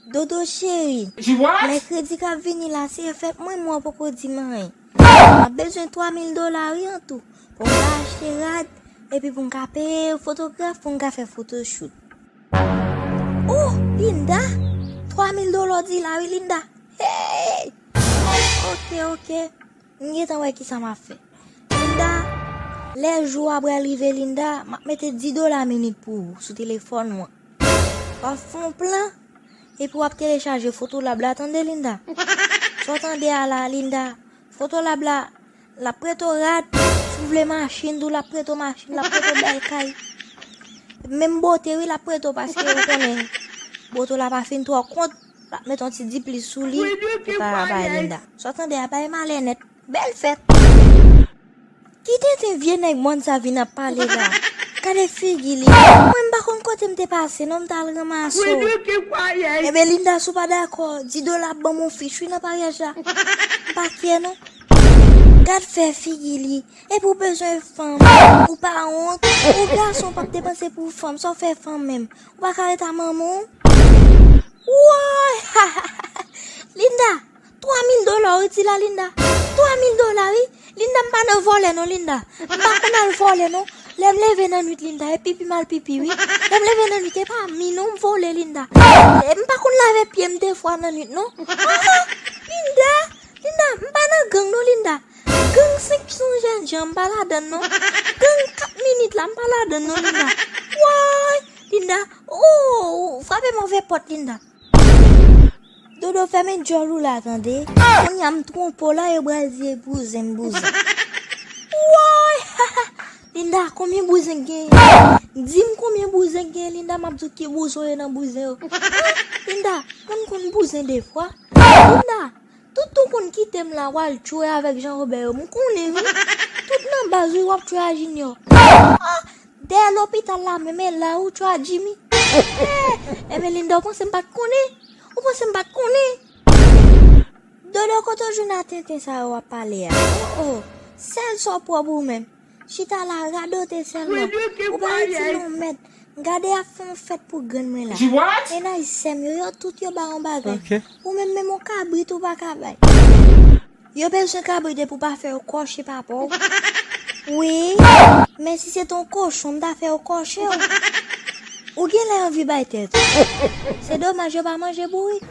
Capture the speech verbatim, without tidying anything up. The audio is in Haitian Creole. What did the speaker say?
Dodo cheri, mèkredi k ap vini la se fèt mwen, mwen poko di m anyen. M ap bezwen twa mil dola wi an tou, pou m ka achte rad, epi pou m ka peye fotograf pou m ka fè fotochout. Oh, Linda, twa mil dola w di la wi Linda. Hey! Ok, ok. M gentan wè kisa m ap fè. Linda, lè jou a pral rive Linda, m ap mete dis dola minit pou ou sou telefòn ou an. W ap fè yon plan, epi w ap telechaje Fotolab la tande Linda. Sa w tande a la Linda, Fotolab la, l ap prete w rad, si w vle machin tou l ap prete w machin, l ap prete w bèl kay. Menm bote wi l ap prete w paske ou konnen bote w la pa fin twò kont, l ap mete yon ti diplis sou li, ou ka bay Linda. Sa w tande a bay malè nèt. Bèl fèt. Ki tenten vye nèg mòn sa vin ap pale la? Gade figi li. Mwen m pa konn kote m te pase non, m t al ranmase w. Ebyen Linda, si w pa dakò, dis dola ap ban m yon fich wi nan paryaj la. M pa kyè non. Gad fè figi li. Epi w bezwen fanm, ou pa wont. Ou gason w p ap depanse pou fanm, sa w fè fanm menm? Ou pa ka ret a manman w? Woy! Linda, twa mil dola w di la Linda. Twa mil dola wi. Linda, m pa nan vòlè non Linda. M pa konn al vòlè non. Lè m leve nan nwit Linda, e pipi m al pipi wi. Lè m leve nan nwit, e pa mi non m vole Linda. E m pa konn lave pye m de fwa nan nwit non. Ah, Linda, Linda, m pa nan gang non Linda. Gang senk pisan jènjan m pa ladann non. Gang kat minit la m pa ladann non Linda. Woy! Linda, oh, frape move pòt Linda. Dodo fèmen djòl ou la tande. Kounye a m twonpe w la yo pral di e bouzen m bouzen. Woy! Linda, konbyen bouzen k genyen? Di m konbyen bouzen k genyen Linda, m ap di w ki bouzen w ye nan bouzen yo. Linda, mwen m konn bouzen de fwa. Linda, tout ou konn kite m la w al tchwe avèk Jean Robert yo, m konnen wi. Tout nan baz wi w ap tchwe a Junior. Ah, dèyè lopital la menm e la ou tchwe a Jimmy. Eh, enben Linda, ou panse m pa t konnen? Ou panse m pa t konnen? Dodo, kote w jwenn a tenten sa yo w ap pale a? Oh, oh. Sèl sa w pwòp ou menm. Chita la radote sèlman. Ou pa itil yon mèd. Gade y ap fè yon fèt pou grann mwen la. Mennaj sè m yo, yo tout yo bay yon bagay. Ou menm, menm yon kabrit ou pa ka bay. Yo bezwen kabrit epi w pa fè yo kòche papa w. Wi, men si se t yon kochon, m ta fè yo kòche w. Ou genlè anvi bay tèt ou. Se domaj yo pa manje bourik.